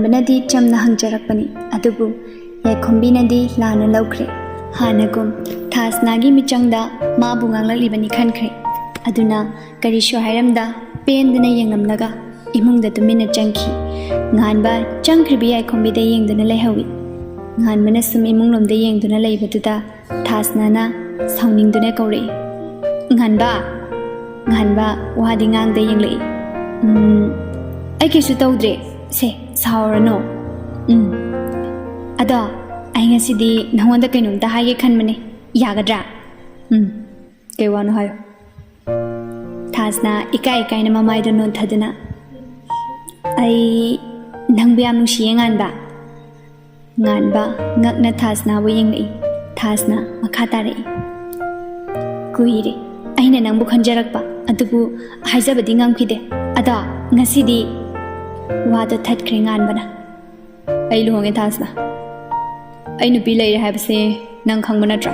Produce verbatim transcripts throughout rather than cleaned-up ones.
ꯕꯅꯗꯤ ꯆꯝꯅ ꯍꯪꯖꯔꯛꯄꯅꯤ, ꯑꯗꯨꯕꯨ ꯌꯥꯏꯈꯣꯝꯕꯤꯅꯗꯤ ꯂꯥꯟꯅ ꯂꯧꯈ꯭ꯔꯦ꯫ ꯍꯥꯟꯅꯒꯨꯝ ꯊꯥꯁꯅꯥꯒꯤ ꯃꯤꯆꯪꯗ ꯃꯥꯕꯨ ꯉꯥꯡꯂꯛꯂꯤꯕꯅꯤ ꯈꯟꯈ꯭ꯔꯦ꯫ ꯑꯗꯨꯅ ꯀꯔꯤꯁꯨ ꯍꯥꯏꯔꯝꯗ ꯄꯦꯟꯗꯅ ꯌꯦꯡꯂꯝꯂꯒ ꯏꯃꯨꯡꯗ ꯇꯨꯃꯤꯟꯅ ꯆꯪꯈꯤ꯫ ꯉꯥꯟꯕ ꯆꯪꯈ꯭ꯔꯤꯕ ꯌꯥꯏꯈꯣꯝꯕꯤꯗ ꯌꯦꯡꯗꯨꯅ ꯂꯩꯍꯧꯏ꯫ ꯉꯥꯟꯕꯅ ꯁꯨꯝ ꯏꯃꯨꯡꯂꯣꯝꯗ ꯌꯦꯡꯗꯨꯅ ꯂꯩꯕꯗꯨꯗ ꯊꯥꯁꯅꯥꯅ ꯁꯥꯎꯅꯤꯡꯗꯨꯅ ꯀꯧꯔꯛꯏ, "ꯉꯥꯟꯕ!" ꯉꯥꯟꯕ ꯋꯥꯗꯤ ꯉꯥꯡꯗ ꯌꯦꯡꯂꯛꯏ꯫ "ꯎꯝ, ꯑꯩ ꯀꯩꯁꯨ ꯇꯧꯗ꯭ꯔꯦ꯫ ꯁꯦ, ꯁꯥꯎꯔꯅꯨ꯫ ꯎꯝ, ꯑꯗꯣ ꯑꯩ ꯉꯁꯤꯗꯤ ꯅꯉꯣꯟꯗ ꯀꯩꯅꯣꯝꯇ ꯍꯥꯏꯒꯦ ꯈꯟꯕꯅꯦ꯫ ꯌꯥꯒꯗ꯭ꯔꯥ?" "ꯎꯝ, ꯀꯩ ꯋꯥꯅꯣ ꯍꯥꯏꯌꯣ?" ꯊꯥꯁꯅꯥ ꯏꯀꯥꯏ ꯏꯀꯥꯏꯅ ꯃꯃꯥꯏꯗꯣ ꯅꯣꯟꯊꯗꯨꯅ, "ꯑꯩ ꯅꯪꯕꯨ ꯌꯥꯝ ꯅꯨꯡꯁꯤꯌꯦ, ꯉꯥꯟꯕ꯫" ꯉꯥꯟꯕ ꯉꯛꯅ ꯊꯥꯁꯅꯥꯕꯨ ꯌꯦꯡꯂꯛꯏ꯫ ꯊꯥꯁꯅꯥ ꯃꯈꯥ ꯇꯥꯔꯛꯏ, "ꯀꯨꯏꯔꯦ ꯑꯩꯅ ꯅꯪꯕꯨ ꯈꯟꯖꯔꯛꯄ, ꯑꯗꯨꯕꯨ ꯍꯥꯏꯖꯕꯗꯤ ꯉꯝꯈꯤꯗꯦ꯫ ꯑꯗꯣ ꯉꯁꯤꯗꯤ" ꯋꯥꯗꯣ ꯊꯠꯈ꯭ꯔꯦ ꯉꯥꯟꯕꯅ꯫ "ꯑꯩ ꯂꯨꯍꯣꯡꯉꯦ ꯊꯥꯁꯅꯥ꯫ ꯑꯩ ꯅꯨꯄꯤ ꯂꯩꯔꯦ ꯍꯥꯏꯕꯁꯦ ꯅꯪ ꯈꯪꯕ ꯅꯠꯇ꯭ꯔꯥ?"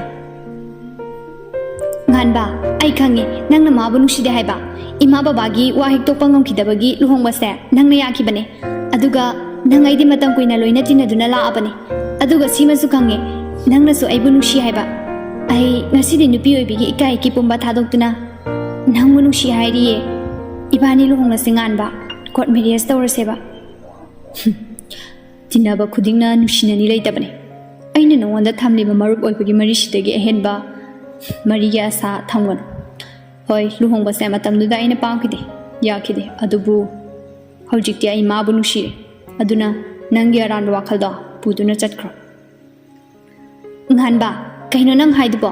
"ꯉꯥꯟꯕ, ꯑꯩ ꯈꯪꯉꯤ ꯅꯪꯅ ꯃꯥꯕꯨ ꯅꯨꯡꯁꯤꯗꯦ ꯍꯥꯏꯕ꯫ ꯏꯃꯥ ꯕꯕꯥꯒꯤ ꯋꯥ ꯍꯦꯛ ꯇꯣꯛꯄ ꯉꯝꯈꯤꯗꯕꯒꯤ ꯂꯨꯍꯣꯡꯕꯁꯦ ꯅꯪꯅ ꯌꯥꯈꯤꯕꯅꯦ꯫ ꯑꯗꯨꯒ ꯅꯪ ꯑꯩꯗꯤ ꯃꯇꯝ ꯀꯨꯏꯅ ꯂꯣꯏꯅ ꯇꯤꯟꯅꯗꯨꯅ ꯂꯥꯛꯑꯕꯅꯦ꯫ ꯑꯗꯨꯒ ꯁꯤꯃꯁꯨ ꯈꯪꯉꯦ, ꯅꯪꯅꯁꯨ ꯑꯩꯕꯨ ꯅꯨꯡꯁꯤ ꯍꯥꯏꯕ꯫ ꯑꯩ ꯉꯁꯤꯗꯤ ꯅꯨꯄꯤ ꯑꯣꯏꯕꯤꯒꯤ ꯏꯀꯥꯏ ꯏꯀꯤ ꯄꯨꯝꯕ ꯊꯥꯗꯣꯛꯇꯨꯅ ꯅꯪꯕꯨ ꯅꯨꯡꯁꯤ ꯍꯥꯏꯔꯤꯌꯦ꯫ ꯏꯕꯥꯅꯤ ꯂꯨꯍꯣꯡꯂꯁꯤ ꯉꯥꯟꯕ, court marriage ꯇꯧꯔꯁꯦꯕ꯫" "ꯇꯤꯟꯅꯕ ꯈꯨꯗꯤꯡꯅ ꯅꯨꯡꯁꯤꯅꯅꯤ ꯂꯩꯇꯕꯅꯦ꯫ ꯑꯩꯅ ꯅꯉꯣꯟꯗ ꯊꯝꯂꯤꯕ ꯃꯔꯨꯞ ꯑꯣꯏꯕꯒꯤ ꯃꯔꯤꯁꯤꯗꯒꯤ ꯑꯍꯦꯟꯕ ꯃꯔꯤꯒꯤ ꯑꯁꯥ ꯊꯝꯒꯅꯨ꯫ ꯍꯣꯏ, ꯂꯨꯍꯣꯡꯕꯁꯦ ꯃꯇꯝꯗꯨꯗ ꯑꯩꯅ ꯄꯥꯝꯈꯤꯗꯦ, ꯌꯥꯈꯤꯗꯦ, ꯑꯗꯨꯕꯨ ꯍꯧꯖꯤꯛꯇꯤ ꯑꯩ ꯃꯥꯕꯨ ꯅꯨꯡꯁꯤꯔꯦ꯫ ꯑꯗꯨꯅ ꯅꯪꯒꯤ ꯑꯔꯥꯟꯕ ꯋꯥꯈꯜꯗꯣ ꯄꯨꯗꯨꯅ ꯆꯠꯈ꯭ꯔꯣ꯫" "ꯉꯥꯟꯕ, ꯀꯩꯅꯣ ꯅꯪ ꯍꯥꯏꯗꯨꯕꯣ?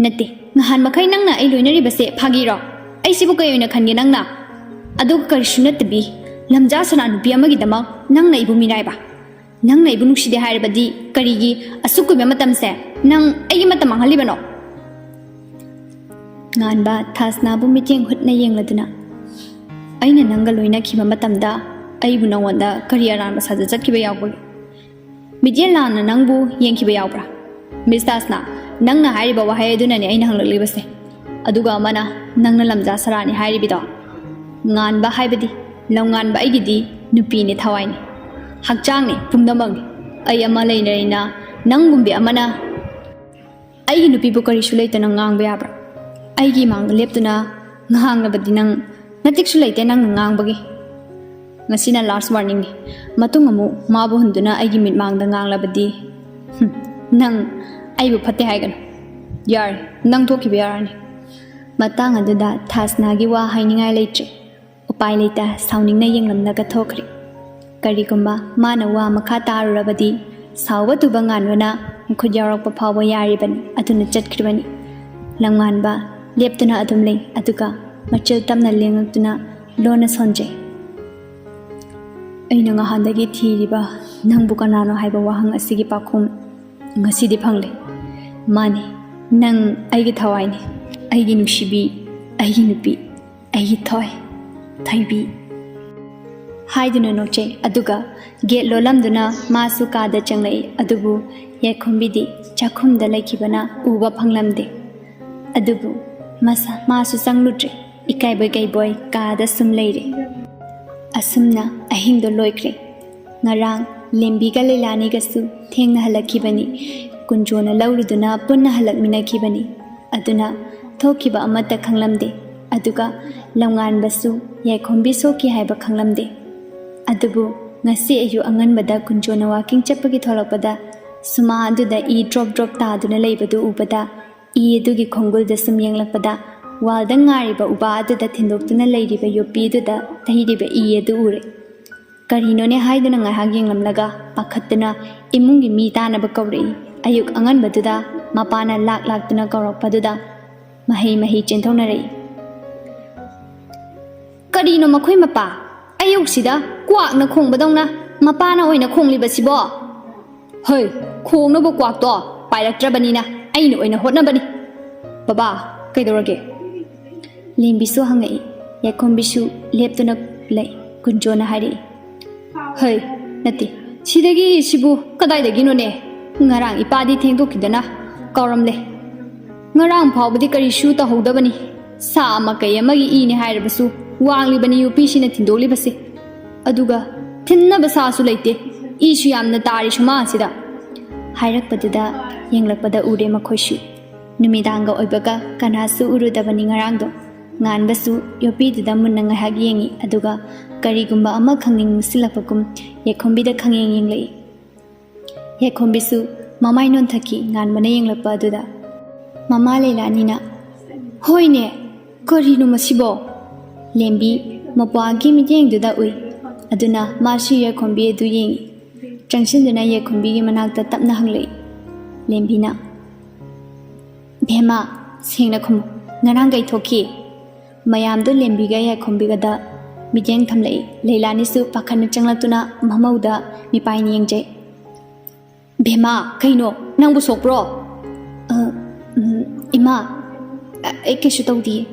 ꯅꯠꯇꯦ, ꯉꯍꯥꯟ ꯃꯈꯩ ꯅꯪꯅ ꯑꯩ ꯂꯣꯏꯅꯔꯤꯕꯁꯦ ꯐꯥꯒꯤꯔꯣ? ꯑꯩꯁꯤꯕꯨ ꯀꯩ ꯑꯣꯏꯅ ꯈꯟꯒꯦ ꯅꯪꯅ? ꯑꯗꯨꯒ ꯀꯔꯤꯁꯨ ꯅꯠꯇꯕꯤ, ꯂꯝꯖꯥ ꯁꯅꯥ ꯅꯨꯄꯤ ꯑꯃꯒꯤꯗꯃꯛ ꯅꯪꯅ ꯑꯩꯕꯨ ꯃꯤꯔꯥꯏꯕ? ꯅꯪꯅ ꯑꯩꯕꯨ ꯅꯨꯡꯁꯤꯗꯦ ꯍꯥꯏꯔꯕꯗꯤ ꯀꯔꯤꯒꯤ ꯑꯁꯨꯛ ꯀꯨꯏꯕ ꯃꯇꯝꯁꯦ ꯅꯪ ꯑꯩꯒꯤ ꯃꯇꯝ ꯃꯥꯡꯍꯜꯂꯤꯕꯅꯣ?" ꯉꯥꯟꯕ ꯊꯥꯁꯅꯥꯕꯨ ꯃꯤꯠꯌꯦꯡ ꯍꯨꯠꯅ ꯌꯦꯡꯂꯗꯨꯅ, "ꯑꯩꯅ ꯅꯪꯒ ꯂꯣꯏꯅꯈꯤꯕ ꯃꯇꯝꯗ ꯑꯩꯕꯨ ꯅꯉꯣꯟꯗ ꯀꯔꯤ ꯑꯔꯥꯟꯕ ꯁꯥꯖꯠ ꯆꯠꯈꯤꯕ ꯌꯥꯎꯕꯒꯦ? ꯃꯤꯠꯌꯦꯡ ꯂꯥꯟꯅ ꯅꯪꯕꯨ ꯌꯦꯡꯈꯤꯕ ꯌꯥꯎꯕ꯭ꯔꯥ? ꯃꯤꯁ ꯊꯥꯁꯅꯥ, ꯅꯪꯅ ꯍꯥꯏꯔꯤꯕ ꯋꯥꯍꯩ ꯑꯗꯨꯅꯅꯦ ꯑꯩꯅ ꯍꯪꯂꯛꯂꯤꯕꯁꯦ꯫ ꯑꯗꯨꯒ ꯑꯃꯅ ꯅꯪꯅ ꯂꯝꯖꯥ ꯁꯔꯥꯅꯤ ꯍꯥꯏꯔꯤꯕꯗꯣ꯫ ꯉꯥꯟꯕ ꯍꯥꯏꯕꯗꯤ ꯂꯝꯉꯥꯟꯕ ꯑꯩꯒꯤꯗꯤ ꯅꯨꯄꯤꯅꯤ ꯊꯋꯥꯏꯅꯤ꯫ ꯍꯛꯆꯥꯡꯅꯤ, ꯄꯨꯝꯅꯃꯛꯅꯤ꯫ ꯑꯩ ꯑꯃ ꯂꯩꯅ ꯂꯩꯅ ꯅꯪꯒꯨꯝꯕꯤ ꯑꯃꯅ ꯑꯩꯒꯤ ꯅꯨꯄꯤꯕꯨ ꯀꯔꯤꯁꯨ ꯂꯩꯇꯅ ꯉꯥꯡꯕ ꯌꯥꯕ꯭ꯔꯥ? ꯑꯩꯒꯤ ꯏꯃꯥꯡꯗ ꯂꯦꯞꯇꯨꯅ ꯉꯥꯡꯂꯕꯗꯤ ꯅꯪ ꯅꯇꯤꯛꯁꯨ ꯂꯩꯇꯦ ꯅꯪꯅ ꯉꯥꯡꯕꯒꯤ꯫ ꯉꯁꯤꯅ last warningꯅꯤ꯫ ꯃꯇꯨꯡ ꯑꯃꯨꯛ ꯃꯥꯕꯨ ꯍꯨꯟꯗꯨꯅ ꯑꯩꯒꯤ ꯃꯤꯠꯃꯥꯡꯗ ꯉꯥꯡꯂꯕꯗꯤ, ꯍꯨꯝ, ꯅꯪ ꯑꯩꯕꯨ ꯐꯠꯇꯦ ꯍꯥꯏꯒꯅꯨ꯫ ꯌꯥꯔꯦ, ꯅꯪ ꯊꯣꯛꯈꯤꯕ ꯌꯥꯔꯅꯤ꯫ ꯃꯇꯥꯡ ꯑꯗꯨꯗ ꯊꯥꯁꯅꯥꯒꯤ ꯋꯥ ꯍꯥꯏꯅꯤꯡꯉꯥꯏ ꯂꯩꯇ꯭ꯔꯦ꯫ ꯎꯄꯥꯏ ꯂꯩꯇ ꯁꯥꯎꯅꯤꯡꯅ ꯌꯦꯡꯂꯝꯂꯒ ꯊꯣꯛꯈ꯭ꯔꯦ꯫ ꯀꯔꯤꯒꯨꯝꯕ ꯃꯥꯅ ꯋꯥ ꯃꯈꯥ ꯇꯥꯔꯨꯔꯕꯗꯤ ꯁꯥꯎꯕ ꯇꯨꯕ ꯉꯥꯟꯕꯅ ꯃꯈꯨꯠ ꯌꯥꯎꯔꯛꯄ ꯐꯥꯎꯕ ꯌꯥꯔꯤꯕꯅꯤ, ꯑꯗꯨꯅ ꯆꯠꯈ꯭ꯔꯤꯕꯅꯤ꯫ ꯂꯝꯉꯥꯟꯕ ꯂꯦꯞꯇꯨꯅ ꯑꯗꯨꯝ ꯂꯩ, ꯑꯗꯨꯒ ꯃꯆꯤꯜ ꯇꯞꯅ ꯂꯦꯡꯉꯛꯇꯨꯅ ꯂꯣꯟꯅ ꯁꯣꯟꯖꯩ꯫ ꯑꯩꯅ ꯉꯍꯥꯟꯗꯒꯤ ꯊꯤꯔꯤꯕ ꯅꯪꯕꯨ ꯀꯅꯥꯅꯣ ꯍꯥꯏꯕ ꯋꯥꯍꯪ ꯑꯁꯤꯒꯤ ꯄꯥꯎꯈꯨꯝ ꯉꯁꯤꯗꯤ ꯐꯪꯂꯦ꯫ ꯃꯥꯅꯤ, ꯅꯪ ꯑꯩꯒꯤ ꯊꯋꯥꯏꯅꯤ, ꯑꯩꯒꯤ ꯅꯨꯡꯁꯤꯕꯤ, ꯑꯩꯒꯤ ꯅꯨꯄꯤ, ꯑꯩꯒꯤ ꯊꯣꯏ, ꯊꯣꯏꯕꯤ꯫ ꯍꯥꯏꯗꯨꯅ ꯅꯣꯛꯆꯩ꯫ ꯑꯗꯨꯒ gate ꯂꯣꯜꯂꯝꯗꯨꯅ ꯃꯥꯁꯨ ꯀꯥꯗ ꯆꯪꯂꯛꯏ꯫ ꯑꯗꯨꯕꯨ ꯌꯥꯏꯈꯣꯝꯕꯤꯗꯤ ꯆꯥꯛꯈꯨꯝꯗ ꯂꯩꯈꯤꯕꯅ ꯎꯕ ꯐꯪꯂꯝꯗꯦ꯫ ꯑꯗꯨꯕꯨ ꯃꯁꯥ, ꯃꯥꯁꯨ ꯆꯪꯂꯨꯗ꯭ꯔꯦ꯫ ꯏꯀꯥꯏꯕꯣꯏ ꯀꯩꯕꯣꯏ ꯀꯥꯗ ꯁꯨꯝ ꯂꯩꯔꯦ꯫ ꯑꯁꯨꯝꯅ ꯑꯍꯤꯡꯗꯣ ꯂꯣꯏꯈ꯭ꯔꯦ꯫ ꯉꯔꯥꯡ ꯂꯦꯝꯕꯤꯒ ꯂꯩꯂꯥꯅꯤꯒꯁꯨ ꯊꯦꯡꯅ ꯍꯜꯂꯛꯈꯤꯕꯅꯤ꯫ ꯀꯨꯟꯖꯣꯅ ꯂꯧꯔꯨꯗꯨꯅ ꯄꯨꯟꯅ ꯍꯜꯂꯛꯃꯤꯟꯅꯈꯤꯕꯅꯤ꯫ ꯑꯗꯨꯅ ꯊꯣꯛꯈꯤꯕ ꯑꯃꯠꯇ ꯈꯪꯂꯝꯗꯦ꯫ ꯑꯗꯨꯒ ꯂꯝꯉꯥꯟꯕꯁꯨ ꯌꯥꯏꯈꯣꯝꯕꯤ ꯁꯣꯛꯈꯤ ꯍꯥꯏꯕ ꯈꯪꯂꯝꯗꯦ꯫ ꯑꯗꯨꯕꯨ ꯉꯁꯤ ꯑꯌꯨꯛ ꯑꯉꯟꯕꯗ ꯀꯨꯟꯖꯣꯅ walking ꯆꯠꯄꯒꯤ ꯊꯣꯛꯂꯛꯄꯗ ꯁꯨꯃꯥ ꯑꯗꯨꯗ ꯏ drop drop ꯇꯥꯗꯨꯅ ꯂꯩꯕꯗꯨ ꯎꯕꯗ ꯏ ꯑꯗꯨꯒꯤ ꯈꯣꯡꯒꯨꯜꯗ ꯁꯨꯝ ꯌꯦꯡꯂꯛꯄꯗ wallꯗ ꯉꯥꯔꯤꯕ ꯎꯕꯥ ꯑꯗꯨꯗ ꯊꯤꯟꯗꯣꯛꯇꯨꯅ ꯂꯩꯔꯤꯕ ꯌꯣꯠꯄꯤ ꯑꯗꯨꯗ ꯇꯩꯔꯤꯕ ꯏ ꯑꯗꯨ ꯎꯔꯦ꯫ ꯀꯔꯤꯅꯣꯅꯦ ꯍꯥꯏꯗꯨꯅ ꯉꯥꯏꯍꯥꯛ ꯌꯦꯡꯂꯝꯂꯒ ꯄꯥꯈꯠꯇꯨꯅ ꯏꯃꯨꯡꯒꯤ ꯃꯤ ꯇꯥꯅꯕ ꯀꯧꯔꯛꯏ꯫ ꯑꯌꯨꯛ ꯑꯉꯟꯕꯗꯨꯗ ꯃꯄꯥꯅ ꯂꯥꯛ ꯂꯥꯛꯇꯨꯅ ꯀꯧꯔꯛꯄꯗꯨꯗ ꯃꯍꯩ ꯃꯍꯩ ꯆꯦꯟꯊꯣꯛꯅꯔꯛꯏ꯫ "ꯀꯔꯤꯅꯣ ꯃꯈꯣꯏ ꯃꯄꯥ? ꯑꯌꯨꯛꯁꯤꯗ ꯀ꯭ꯋꯥꯛꯅ ꯈꯣꯡꯕꯗꯧꯅ ꯃꯄꯥꯅ ꯑꯣꯏꯅ ꯈꯣꯡꯂꯤꯕꯁꯤꯕꯣ?" "ꯍꯣꯏ, ꯈꯣꯡꯅꯕ ꯀ꯭ꯋꯥꯛꯇꯣ ꯄꯥꯏꯔꯛꯇ꯭ꯔꯕꯅꯤꯅ ꯑꯩꯅ ꯑꯣꯏꯅ ꯍꯣꯠꯅꯕꯅꯤ꯫ ꯕꯕꯥ, ꯀꯩꯗꯧꯔꯒꯦ?" ꯂꯦꯝꯕꯤꯁꯨ ꯍꯪꯉꯛꯏ꯫ ꯌꯥꯏꯈꯣꯝꯕꯤꯁꯨ ꯂꯦꯞꯇꯨꯅ ꯂꯩ꯫ ꯀꯨꯟꯖꯣꯅ ꯍꯥꯏꯔꯛꯏ, "ꯍꯩ, ꯅꯠꯇꯦ, ꯁꯤꯗꯒꯤ ꯁꯤꯕꯨ ꯀꯗꯥꯏꯗꯒꯤꯅꯣꯅꯦ? ꯉꯔꯥꯡ ꯏꯄꯥꯗꯤ ꯊꯦꯡꯗꯣꯛꯈꯤꯗꯅ ꯀꯥꯎꯔꯝꯂꯦ꯫ ꯉꯔꯥꯡ ꯐꯥꯎꯕꯗꯤ ꯀꯔꯤꯁꯨ ꯇꯧꯍꯧꯗꯕꯅꯤ꯫ ꯁꯥ ꯑꯃ ꯀꯩ ꯑꯃꯒꯤ ꯏꯅꯦ ꯍꯥꯏꯔꯕꯁꯨ ꯋꯥꯡꯂꯤꯕꯅꯤ ꯌꯣꯠꯄꯤꯁꯤꯅ ꯊꯤꯟꯗꯣꯛꯂꯤꯕꯁꯦ꯫ ꯑꯗꯨꯒ ꯊꯤꯟꯅꯕ ꯁꯥꯁꯨ ꯂꯩꯇꯦ, ꯏꯁꯨ ꯌꯥꯝꯅ ꯇꯥꯔꯤ ꯁꯨꯃꯥꯡꯁꯤꯗ꯫ ꯍꯥꯏꯔꯛꯄꯗꯨꯗ ꯌꯦꯡꯂꯛꯄꯗ ꯎꯔꯦ ꯃꯈꯣꯏꯁꯨ꯫ ꯅꯨꯃꯤꯗꯥꯡꯒ ꯑꯣꯏꯕꯒ ꯀꯅꯥꯁꯨ ꯎꯔꯨꯗꯕꯅꯤ ꯉꯔꯥꯡꯗꯣ꯫ ꯉꯥꯟꯕꯁꯨ ꯌꯣꯠꯄꯤꯗꯨꯗ ꯃꯨꯟꯅ ꯉꯥꯏꯍꯥꯛ ꯌꯦꯡꯉꯤ, ꯑꯗꯨꯒ ꯀꯔꯤꯒꯨꯝꯕ ꯑꯃ ꯈꯪꯅꯤꯡꯁꯤꯜꯂꯛꯄꯒꯨꯝ ꯌꯥꯏꯈꯣꯝꯕꯤꯗ ꯈꯪꯌꯦꯡ ꯌꯦꯡꯂꯛꯏ꯫ ꯌꯥꯏꯈꯣꯝꯕꯤꯁꯨ ꯃꯃꯥꯏ ꯅꯣꯟꯊꯈꯤ ꯉꯥꯟꯕꯅ ꯌꯦꯡꯂꯛꯄ ꯑꯗꯨꯗ꯫ ꯃꯃꯥ ꯂꯩꯂꯥꯅꯤꯅ, "ꯍꯣꯏꯅꯦ, ꯀꯔꯤꯅꯣ ꯃꯁꯤꯕꯣ?" ꯂꯦꯝꯕꯤ ꯃꯄ꯭ꯋꯥꯒꯤ ꯃꯤꯠꯌꯦꯡꯗꯨꯗ ꯎꯏ꯫ ꯑꯗꯨꯅ ꯃꯥꯁꯨ ꯌꯥꯏꯈꯣꯝꯕꯤ ꯑꯗꯨ ꯌꯦꯡꯉꯤ꯫ ꯆꯪꯁꯤꯟꯗꯨꯅ ꯌꯥꯏꯈꯣꯝꯕꯤꯒꯤ ꯃꯅꯥꯛꯇ ꯇꯞꯅ ꯍꯪꯂꯛꯏ꯫ ꯂꯦꯝꯕꯤꯅ, "ꯕꯦꯝꯃ, ꯁꯦꯡꯅ ꯈꯨꯝꯃꯨ, ꯉꯔꯥꯡ ꯀꯩ ꯊꯣꯛꯈꯤ?" ꯃꯌꯥꯝꯗꯨ ꯂꯦꯝꯕꯤꯒ ꯌꯥꯏꯈꯣꯝꯕꯤꯒꯗ ꯃꯤꯠꯌꯦꯡ ꯊꯝꯂꯛꯏ꯫ ꯂꯩꯂꯥꯅꯤꯁꯨ ꯄꯥꯈꯠꯅ ꯆꯪꯂꯛꯇꯨꯅ ꯃꯃꯧꯗ ꯃꯤꯄꯥꯏꯅ ꯌꯦꯡꯖꯩ꯫ "ꯕꯦꯝꯃ, ꯀꯩꯅꯣ? ꯅꯪꯕꯨ ꯁꯣꯛꯄ꯭ꯔꯣ?" "ꯑ, ꯎꯝ, ꯏꯃꯥ, ꯑ, ꯑꯩ ꯀꯩꯁꯨ ꯇꯧꯗꯤꯌꯦ꯫"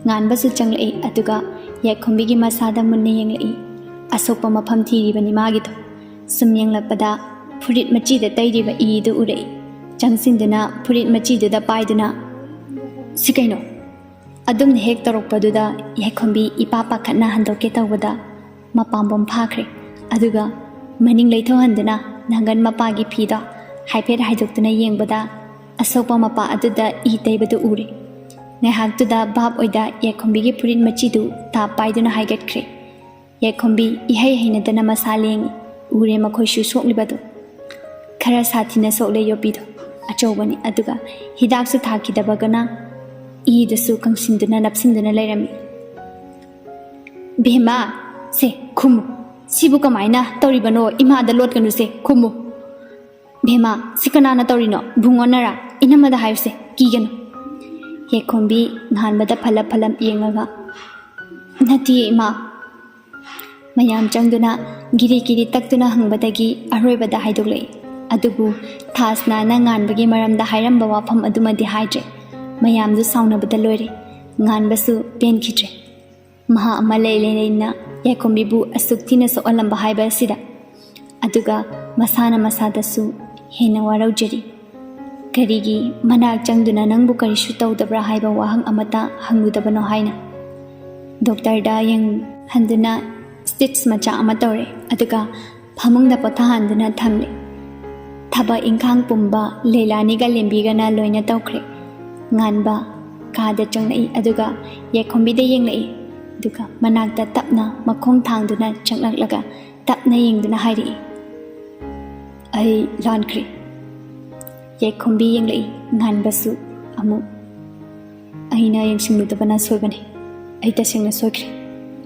ꯉꯥꯟꯕꯁꯨ ꯆꯪꯂꯛꯏ, ꯑꯗꯨꯒ ꯌꯥꯏꯈꯣꯝꯕꯤꯒꯤ ꯃꯁꯥꯗ ꯃꯨꯟꯅ ꯌꯦꯡꯂꯛꯏ꯫ ꯑꯁꯣꯛꯄ ꯃꯐꯝ ꯊꯤꯔꯤꯕꯅꯤ ꯃꯥꯒꯤꯗꯣ꯫ ꯁꯨꯝ ꯌꯦꯡꯂꯛꯄꯗ ꯐꯨꯔꯤꯠ ꯃꯆꯤꯗ ꯇꯩꯔꯤꯕ ꯏꯗꯨ ꯎꯔꯛꯏ꯫ ꯆꯪꯁꯤꯟꯗꯨꯅ ꯐꯨꯔꯤꯠ ꯃꯆꯤꯗꯨꯗ ꯄꯥꯏꯗꯨꯅ, "ꯁꯤ ꯀꯩꯅꯣ?" ꯑꯗꯨꯝꯅ ꯍꯦꯛ ꯇꯧꯔꯛꯄꯗꯨꯗ ꯌꯥꯏꯈꯣꯝꯕꯤ ꯏꯄꯥ ꯄꯥꯈꯠꯅ ꯍꯟꯗꯣꯛꯀꯦ ꯇꯧꯕꯗ ꯃꯄꯥꯝꯕꯣꯝ ꯐꯥꯈ꯭ꯔꯦ꯫ ꯑꯗꯨꯒ ꯃꯅꯤꯡ ꯂꯩꯊꯣꯛꯍꯟꯗꯨꯅ ꯅꯪꯒꯟ ꯃꯄꯥꯒꯤ ꯐꯤꯗꯣ ꯍꯥꯏꯐꯦꯠ ꯍꯥꯏꯗꯣꯛꯇꯨꯅ ꯌꯦꯡꯕꯗ ꯑꯁꯣꯛꯄ ꯃꯄꯥ ꯑꯗꯨꯗ ꯏ ꯇꯩꯕꯗꯨ ꯎꯔꯦ꯫ ꯉꯥꯏꯍꯥꯛꯇꯨꯗ ꯚꯥꯞ ꯑꯣꯏꯗ ꯌꯥꯏꯈꯣꯝꯕꯤꯒꯤ ꯐꯨꯔꯤꯠ ꯃꯆꯤꯗꯨ ꯇꯥꯞ ꯄꯥꯏꯗꯨꯅ ꯍꯥꯏꯒꯠꯈ꯭ꯔꯦ꯫ ꯌꯥꯏꯈꯣꯝꯕꯤ ꯏꯍꯩ ꯍꯩꯅꯗꯅ ꯃꯁꯥ ꯂꯦꯡꯉꯤ꯫ ꯎꯔꯦ ꯃꯈꯣꯏꯁꯨ ꯁꯣꯛꯂꯤꯕꯗꯨ꯫ ꯈꯔ ꯁꯥꯊꯤꯅ ꯁꯣꯛꯂꯦ ꯌꯣꯠꯄꯤꯗꯣ꯫ ꯑꯆꯧꯕꯅꯤ, ꯑꯗꯨꯒ ꯍꯤꯗꯥꯛꯁꯨ ꯊꯥꯈꯤꯗꯕꯒꯅ ꯏꯗꯨꯁꯨ ꯀꯪꯁꯤꯟꯗꯨꯅ ꯅꯞꯁꯤꯟꯗꯨꯅ ꯂꯩꯔꯝꯃꯤ꯫ "ꯕꯦꯝꯃ, ꯁꯦ ꯈꯨꯝꯃꯨ꯫ ꯁꯤꯕꯨ ꯀꯃꯥꯏꯅ ꯇꯧꯔꯤꯕꯅꯣ? ꯏꯃꯥꯗ ꯂꯣꯠꯀꯅꯨꯁꯦ, ꯈꯨꯝꯃꯨ꯫" "ꯕꯦꯝꯃ, ꯁꯤ ꯀꯅꯥꯅ ꯇꯧꯔꯤꯅꯣ? ꯕꯨꯡꯉꯣꯅꯔꯥ? ꯏꯅꯝꯃꯗ ꯍꯥꯏꯌꯨꯁꯦ, ꯀꯤꯒꯅꯨ꯫" ꯌꯥꯏꯈꯣꯝꯕꯤ ꯉꯥꯟꯕꯗ ꯐꯂꯞ ꯐꯂꯞ ꯌꯦꯡꯂꯒ, "ꯅꯠꯇꯤꯌꯦ ꯏꯃꯥ꯫" ꯃꯌꯥꯝ ꯆꯪꯗꯨꯅ ꯒꯤꯔꯤ ꯒꯤꯔꯤ ꯇꯛꯇꯨꯅ ꯍꯪꯕꯗꯒꯤ ꯑꯔꯣꯏꯕꯗ ꯍꯥꯏꯗꯣꯛꯂꯛꯏ꯫ ꯑꯗꯨꯕꯨ ꯊꯥꯁꯅꯥꯅ ꯉꯥꯟꯕꯒꯤ ꯃꯔꯝꯗ ꯍꯥꯏꯔꯝꯕ ꯋꯥꯐꯝ ꯑꯗꯨꯃꯗꯤ ꯍꯥꯏꯗ꯭ꯔꯦ꯫ ꯃꯌꯥꯝꯗꯨ ꯁꯥꯎꯅꯕꯗ ꯂꯣꯏꯔꯦ꯫ ꯉꯥꯟꯕꯁꯨ ꯄꯦꯟꯈꯤꯗ꯭ꯔꯦ꯫ ꯃꯍꯥꯛ ꯑꯃ ꯂꯩ ꯂꯩꯅ ꯌꯥꯏꯈꯣꯝꯕꯤꯕꯨ ꯑꯁꯨꯛ ꯊꯤꯅ ꯁꯣꯛꯍꯜꯂꯝꯕ ꯍꯥꯏꯕ ꯑꯁꯤꯗ꯫ ꯑꯗꯨꯒ ꯃꯁꯥꯅ ꯃꯁꯥꯗꯁꯨ ꯍꯦꯟꯅ ꯋꯥꯔꯧꯖꯔꯤ꯫ ꯀꯔꯤꯒꯤ ꯃꯅꯥꯛ ꯆꯪꯗꯨꯅ ꯅꯪꯕꯨ ꯀꯔꯤꯁꯨ ꯇꯧꯗꯕ꯭ꯔꯥ ꯍꯥꯏꯕ ꯋꯥꯍꯪ ꯑꯃꯠꯇ ꯍꯪꯂꯨꯗꯕꯅꯣ ꯍꯥꯏꯅ꯫ ꯗꯣꯛꯇꯔꯗ ꯌꯦꯡꯍꯟꯗꯨꯅ ꯁ꯭ꯇꯤꯆ ꯃꯆꯥ ꯑꯃ ꯇꯧꯔꯦ, ꯑꯗꯨꯒ ꯐꯃꯨꯡꯗ ꯄꯣꯊꯥꯍꯟꯗꯨꯅ ꯊꯝꯂꯦ꯫ ꯊꯕꯛ ꯏꯪꯈꯥꯡ ꯄꯨꯝꯕ ꯂꯩꯂꯥꯅꯤꯒ ꯂꯦꯝꯕꯤꯒꯅ ꯂꯣꯏꯅ ꯇꯧꯈ꯭ꯔꯦ꯫ ꯉꯥꯟꯕ ꯀꯥꯗ ꯆꯪꯂꯛꯏ, ꯑꯗꯨꯒ ꯌꯥꯏꯈꯣꯝꯕꯤꯗ ꯌꯦꯡꯂꯛꯏ, ꯑꯗꯨꯒ ꯃꯅꯥꯛꯇ ꯇꯞꯅ ꯃꯈꯣꯡ ꯊꯥꯡꯗꯨꯅ ꯆꯪꯂꯛꯂꯒ ꯇꯞꯅ ꯌꯦꯡꯗꯨꯅ ꯍꯥꯏꯔꯛꯏ, "ꯑꯩ ꯂꯥꯟꯈ꯭ꯔꯦ꯫" ꯌꯥꯏꯈꯣꯝꯕꯤ ꯌꯦꯡꯂꯛꯏ, ꯉꯥꯟꯕꯁꯨ ꯑꯃꯨꯛ, "ꯑꯩꯅ ꯌꯦꯡꯁꯤꯟꯂꯨꯗꯕꯅ ꯁꯣꯏꯕꯅꯤ꯫ ꯑꯩ ꯇꯁꯦꯡꯅ ꯁꯣꯏꯈ꯭ꯔꯦ꯫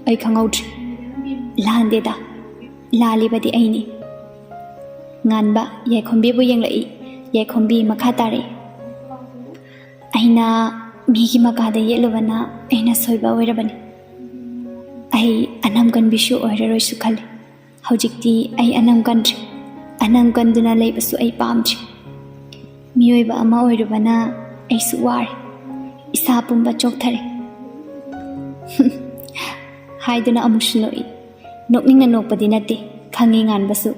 ꯑꯩ ꯈꯪꯍꯧꯗ꯭ꯔꯦ꯫ ꯂꯥꯟꯗꯦꯗ, ꯂꯥꯜꯂꯤꯕꯗꯤ ꯑꯩꯅꯤ꯫" ꯉꯥꯟꯕ ꯌꯥꯏꯈꯣꯝꯕꯤꯕꯨ ꯌꯦꯡꯂꯛꯏ꯫ ꯌꯥꯏꯈꯣꯝꯕꯤ ꯃꯈꯥ ꯇꯥꯔꯛꯏ, "ꯑꯩꯅ ꯃꯤꯒꯤ ꯃꯀꯥꯗ ꯌꯦꯠꯂꯨꯕꯅ ꯑꯩꯅ ꯁꯣꯏꯕ ꯑꯣꯏꯔꯕꯅꯤ꯫ ꯑꯩ ꯑꯅꯝ ꯀꯟꯕꯤꯁꯨ ꯑꯣꯏꯔꯔꯣꯏꯁꯨ ꯈꯜꯂꯤ꯫ ꯍꯧꯖꯤꯛꯇꯤ ꯑꯩ ꯑꯅꯝ ꯀꯟꯗ꯭ꯔꯦ꯫ ꯑꯅꯝ ꯀꯟꯗꯨꯅ ꯂꯩꯕꯁꯨ ꯑꯩ ꯄꯥꯝꯗ꯭ꯔꯦ꯫ ꯃꯤꯑꯣꯏꯕ ꯑꯃ ꯑꯣꯏꯔꯨꯕꯅ ꯑꯩꯁꯨ ꯋꯥꯔꯦ꯫ ꯏꯁꯥ ꯄꯨꯝꯕ ꯆꯣꯛꯊꯔꯦ꯫" ꯍꯥꯏꯗꯨꯅ ꯑꯃꯨꯛꯁꯨ ꯅꯣꯛꯏ꯫ ꯅꯣꯛꯅꯤꯡꯅ ꯅꯣꯛꯄꯗꯤ ꯅꯠꯇꯦ, ꯈꯪꯉꯤ ꯉꯥꯟꯕꯁꯨ꯫